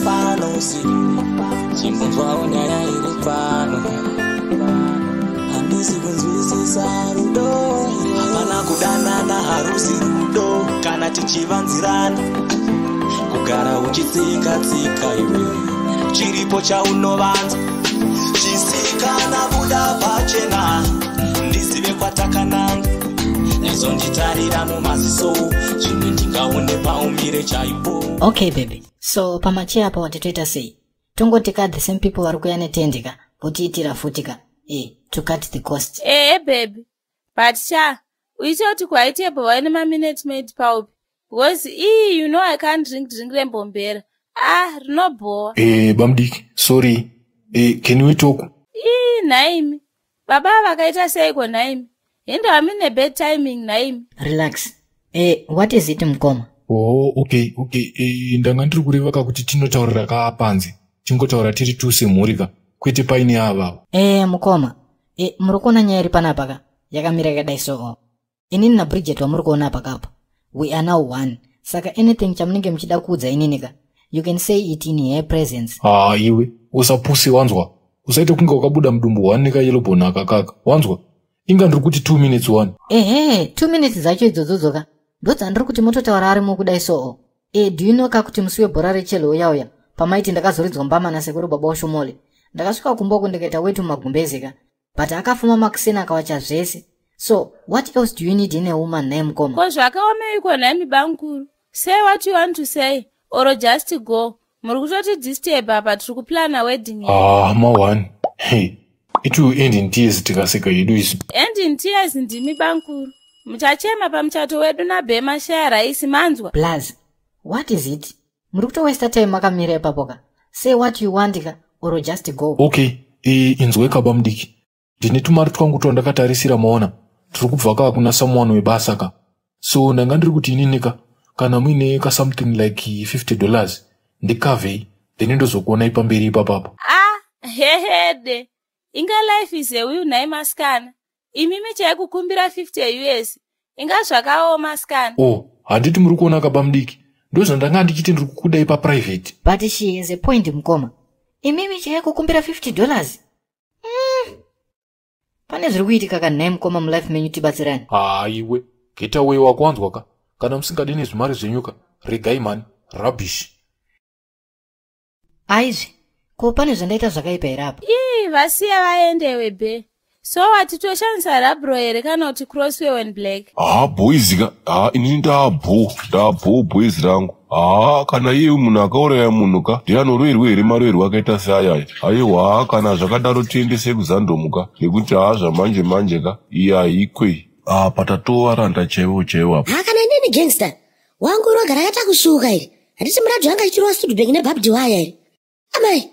pano usiku. Chimbonzwawo nyaya iri pano. Handisi kunzwisisa rudo. Hapana kudanana, harusi rudo kana tichivanzirana. Kugara uchitsika tsika iwe, chiripo chaunovanza. Chisikana, buda pachena ndizive kwatakananga. Nezonditarira mumaziso, zvimwe ndingaone paumire chaipo. Okay baby, so pamacheya apa watitoita sei? Tongoti ka the same people vari kuya netendi ka, votiitira futi ka, to cut the cost. Ehe baby, but sha, uite kuti kwaitepo vaine maMinute Maid paupi, because ii, you know I can't drink rembombera. Ah, rinobhowa. Bamdiki, sorry, can we talk? Ii, nhaimi baba, vakaita seiko nhaimi? Hindava mine bad timing nhaimi. Relax. What is it, mukoma? Oh, okay. Ndanga ndiri kureva kakuti tinotaurira kaapanze, tingotaura tiri tu semhuri ka, kwete paine avavo. Mukoma, muri kuona nyaya iri panapa ka, yakamira yakadai. So inini naBridget wamuri kuona apa kapa, we are now one. Saka anything chamunenge muchida kuudza inini ka, you can say it in her presence. Ha, iwe usapuse, wanzwa? Usaite kunge wakabuda mudumbu one nekayelobon aka kaka, wanzwa? Inga ndiri kuti 2 minutes one. Ehe, 2 minutes dzacho idzodzo ka ndodzandiri kuti mototaura arimo kudai. So do you know ka kuti musi webhora rechelo uyauya pamaiti ndakazoridzwa mbama nasekuru baba Ushomole, ndakasvika kumboko ndikaita wetu mumagumbeze ka, but akafuma makuseni akawacha zvese. So what else do you need in a woman naye, mukoma? Ko zvakaomeiko nhaimi bankuru? Say what you want to say or just go. Muri kutoti disturb apa, tiri kuplana wedding. Ah, ma1, hey, it will end in tears tikaseka yedu isu. End in tears ndimi bankuru, muchachema pamuchato wedu nabhema shaya raisi, manzwa? Plus, what is it? Muri kutowasta time makamira ipapo ka. Say what you want ka or just go. Okay, inzwe kaba mudiki, ndine tumari twangu twandakatarisira, maona? Tiri kubva kaa kuna someone webasa ka. So ndanga ndiri kuti inini ka, kana muine ka something like $50, ndikavhei, then ndozokuonai pamberi ipapapo. Ah, hehede, inga life is a wheel nhai masikana. Imimi chaikukumbira 50 US, inga zvakaoma sikana. Oh, handiti muri kuona kaba mudiki, ndozvandanga ndichiti ndiri kukudai paprivate. But she has a point, mukoma. Imimi chaikukumbira $50. Pane zviri kuitika kanhai mukoma mulife menyu, tibatsirani. Haiwe, getaway, wakwanzwa ka? Kana musingadi nezvimari zvenyu ka, regai mani, rubbish. Aizvi, ko pane zvandaita zvakaipa here apa? Ii, vasiya vaendewe be. So wati toshandisa rabro here kana kuti Crossway and Black? Ha, boys ka, ha, inini ndabho, ndabho boys rangu. Ha, kana iye munhu akauraya munhu ka, ndianoroerwe here maroerwe akaita seayaya? Aiwa, kana zvakadaro tiendese kuzandomu ka, nekuti ha, zvamanje manje ka, iye haikwe apa, tatovaranda chaivo chaivo apa. Ha, kana inini gangster wangu rogara yatakusuka iri. Handiti muradhi wanga achitirwa Sudbank nebhabdi waya here? Amai,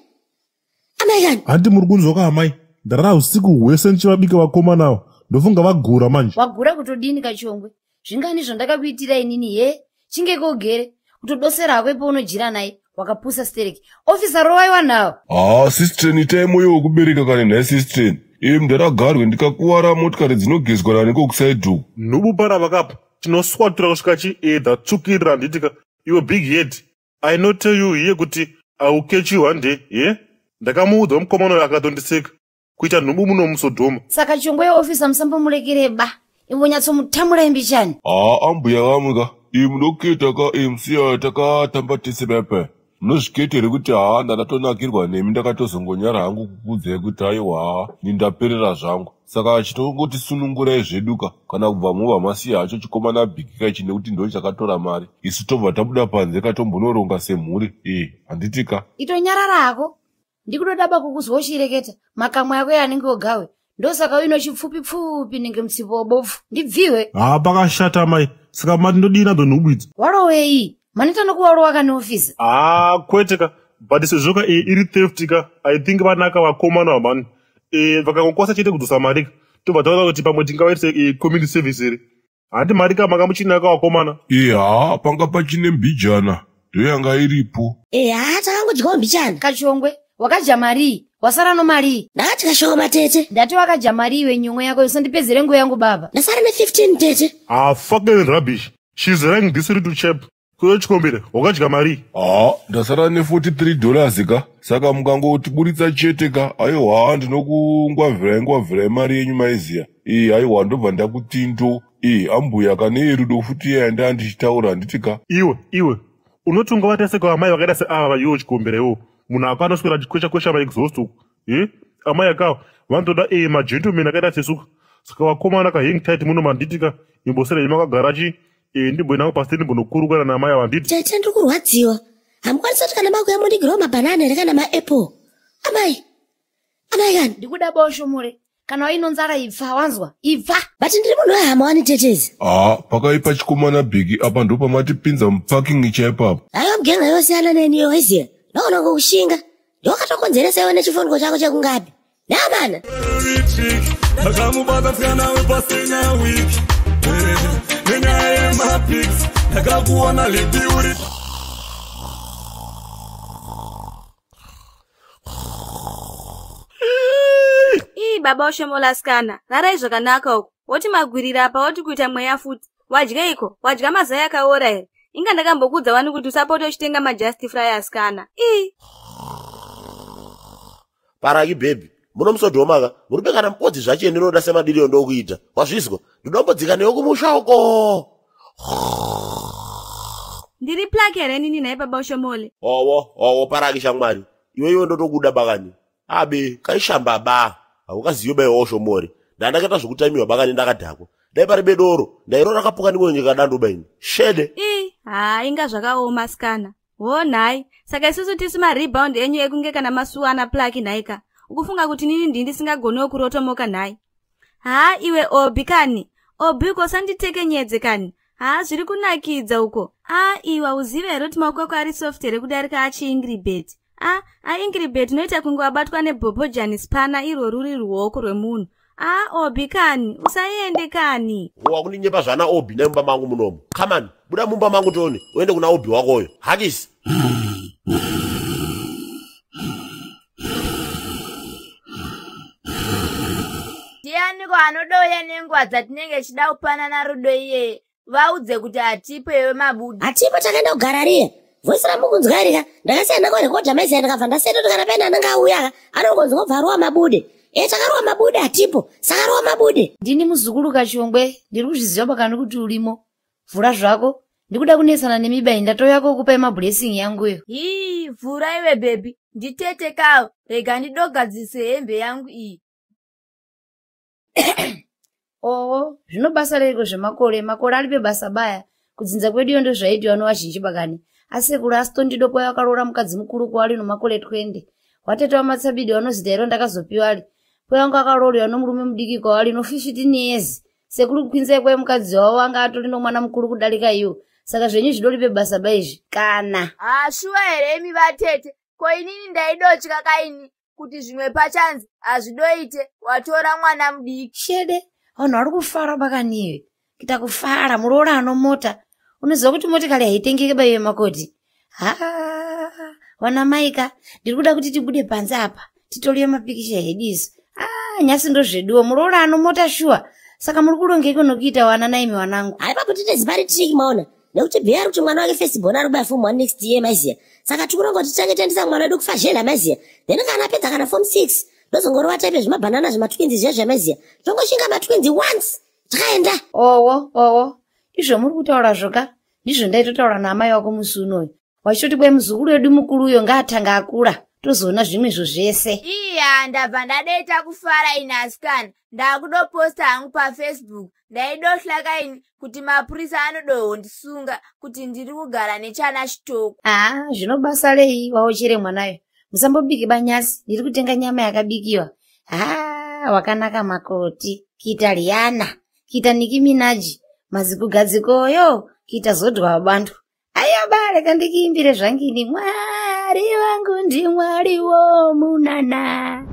amai kani. Handi muri kunzwa ka amai? Ndarara usiku hwese ndichivabika vakomana ava, ndofunga vagura manje. Wagura kutodini kachongwe? Zvingani zvandakakuitira inini ye? Chinge kogere kutodosera hako ipo unojira naye, wakapusa stereki. Ofisa, rovaiwa nawo. Ha, sistren, itai mwoyo wekubereka kane nhai sistren. Iye mundaragarwe ndikakuwara, motikari dzinogezwa naniko kusaidhuku? Nhubu pana vakapa, tinoswatura kusvika chiedha tsvukirira, handitika? Iwe big head, I no tell you here kuti I will catch you one day ye? Ndakamuudza mukomana uyo akatondiseka, kuita nhubu muno musodhoma. Saka chongwe, ofisa musambomulekere ba, imbonyatsomutamura imbichani. Ha, ambuya vamwe ka, iyi munoketa ka, iyi musiya takatamba tese pepe, munozviketa here kuti ha, ndakatonakirwa nemi, ndakatozongonyara hangu kukuudzai kuti aiwa, ni ndaperera zvangu. Saka chitongotisunungurai zvedu ka, kana kubva mubva masiya hacho chikomana bhikika ichi, nekuti ndo chakatora mari, isu tobva tabuda panze katombonoronga semhuri e, handiti ka? Itonyarara hako, ndikutoda kukuzwa uchireketa makamwe ako anenge ogawe. Ndosaka uino chipfupi pfupi nenge mutsipo wabopfu, ndibviwe. Ha, pakashata mai. Saka mati ndodii nadzo nhubu idzi? Warowei manita nokuwarowa kane, ofisa? Ha, kwete ka, but sezvo ka iyi iri theft ka, I think vanaka vakomana vamani vakangokwanisa chete kudzosa mari ka, tobva taona kuti pamwe tingavaitise community service here. Handi mari ka manga muchinaka vakomana? E, ha, panga pachine mbijana, ndoyanga iripo. Eya, takangodyawo mbichana. Kachongwe, wakadya marii? Wasara nomarii? Ndakadya shoma tete. Ndati wakadya marii iwe? Nyumwe yako, usandipedzere nguva yangu baba. Ndasara ne15 tete. Ah, fucking rubbish. She's running this little chap. Kuyo chikombera wakadya mari? Haa, ndasara ne43 dollars ka. Saka mukangotiburitsa chete ka, aiwa, ndinokungwavhirai ngwavhirai mari yenyu maiziya. Ee, aiwa, ndobva ndakuti ndo. Ee, ambuya kane rudo futi yanda ndichitaura handiti ka. Iwe iwe unoti ungavata seko amai vakaita seava iwo chikombera iwo munhu ako anoswera achikwesha kwesha maexhaust uku. E amai akawa vanotoda e magentleman akaita sesuka. Saka vakomana ka hang tight muno manditi ka, imbosera imi makagara chi e ndimboendangu pasi ndimbonokurukana naamai ava handiti. Tete, ndiri kurwadziwa. Hamukwanisi kuti kana makuya mundigirawo mabhanana here kana maapple? Amai, amai kani. Ndikuda boshomore kana wainonzara ipfa, wanzwa? Ipfa. But ndiri munhu wehama wani tetezi. Haa, pakaipa chikomana Bhiki, apa ndo pamatipinza muparking chaipapo. Aiwa, mugenga yosiyana neniyo waiziya. Ndogona kukushinga. Ndokatokonzeresa iwe nechifoniko chako chekungapi. Neamana. Ndakamubata msikana wepasina wiki nenyaya yemapics, ndakakuona lipi uri. Ii baba ushomolasikana, rarai zvakanaka uku. Woti magwirira apa, woti kuita mweya futi. Wadyeiko? Wadya mazai akaora here? Inga ndakambokudza wani kuti usapote uchitenga majust fry asikana. Ii. Paraki bhebhi, muno musodhomaka murume kana mupodzi zvachiye ndinoda semadiriyo ndokuita wazvizwa, ndinombodzika newe kumusha uko. Ndiri plaki here nini nhai baba ushomole? Owo owo, paraki shamwari, iwe iwe ndotokuda bakani abe kaishamba ba haukaziyo bai woshomore. Ndandakaita zvokutamiwa bakani ndakadhakwa, dai pari bedoro ndairo rakapuka ndimwe dando baini shede. Ii, haa, inga zvakaoma sikana. Ho nhai, saka isusu tisu marebound enyu ekunge kana masuwana plaki nhaika? Ukufunga kuti nini ndii ndisingagoniwo kurotomoka nhai? Haa iwe Obi kani, Obi uko sanditekenyedze kani. Haa, zviri kunakidza uko. A iwe, uzive here kuti maoko ako ari soft here kudarika achiingribet? A aingribet unoita kunge wabatwa nebhobhojani spana, irwo ruri ruoko rwemunhu. A Obi kani, usaende kani. Wakundinyepa zvana Obi nemumba mangu munomu. Kamani, buda mumba mangu tione, uende kuna Obi wakoyo hakisi. Ndianiko anodouya nenguva dzatinenge tichida kupanana rudo iyeye? Vaudze kuti hatipo iwe mabuda. Hatipo, takaenda kugarariya. Voisi ramukunzwa rika ndakasiyana kwarekodha maiziya, ndakabva ndaseta kuti kana paine anenge auya anongonzwa kubva arowa mabude. E takarowa mabude, hatipo, saka rowa mabude. Ndini muzukuru Kachongwe, ndiri kuzviziva pakani kuti urimo. Vhura zvako, ndikuda kunetsana nemibai, ndatouya kokupai mablessing yanguyo. Hii, vhura iwe bhebhi, nditete kawo. Rega ndidogadzise hembe yangu iyi. Oo, zvino basa reiko zvemakore? Makore aripe basa baya. Kudzinza kwedu iyo ndozvaitiwa novazhinji bakani. Asekuru asitondido kwai akaroora mukadzi mukuru kwari nomakore 20. Watete wamatsabidi vanozita iro ndakazopiwa ari kwai akaroorwa nomurume mudiki kwaari no 15 years. Sekuru kwinzai kwai mukadzi wavo anga atori nomwana mukuru kudarika iwo. Saka zvenyu zvidoripe basa ba izvi kana. Hashuwa here imi vatete? Ko inini ndaidotya kaini kuti zvimwe pachanzi hazvidoite, watora mwana mudiki. Shede, vanhu vari kufara bakaniwe, kuita kufara muroora ano mota. Unoziva kuti motikari haitengeki baiwe makoti? Ha, wana maika, ndiri kuda kuti tibude panze apa titoriwe mapikicha edu isu. Ah, nyasi ndozveduwo, muroora ano mota shuwa. Saka muri kurongeko nokuita wana naimi wanangu? Hai pakuti tezipari trick maona, nekuti bhei ari kuti mwana wake first born ari kubaya form 1 next year maiziya. Saka tikuronga kuti titange taendesa mwana wedu kufazhela maiziya, then kana apedza kana form 6 ndozongorova taipe zvimabhanana zvematwins zviya zvamaiziya, tongoshinga matwins once takaenda. Owo owo, izvo muri kutaura zvoka ndizvo ndaitotaura naamai wako musi unoyu, wachitoti kwai muzukuru wedu mukuru uyo ngaatanga akura, tozoona zvimwezvo zvese. Iya, ndabva ndadoita kufara ini asikana, ndakudoposta hangu paFacebook. Ndaidohla kaini kuti mapurisa anodohondisunga kuti ndiri kugara nechana chitoko. Aa, zvino basa rei waochere mwanayo? Musambobiki banyasi, ndiri kutenga nyama yakabikiwa. Ha, wakanaka makoti kuita Rihanna, kuita Nicki Minaj, mazikugadzikoyo kuita zodwa wabantu. Aiwa ba, reka ndikiimbire zvangini. Mwari wangu ndimwari womunana.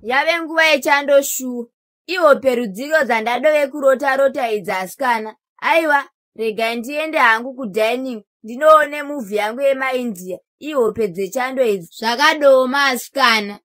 Yave nguva yechando shuwa. Ihope rudziro dzandadove kurota rota idzi asikana. Aiwa, regai ndiende hangu kudining ndinoone movie yangu yemaindia. Ihope dzechando idzi, zvakadooma asikana.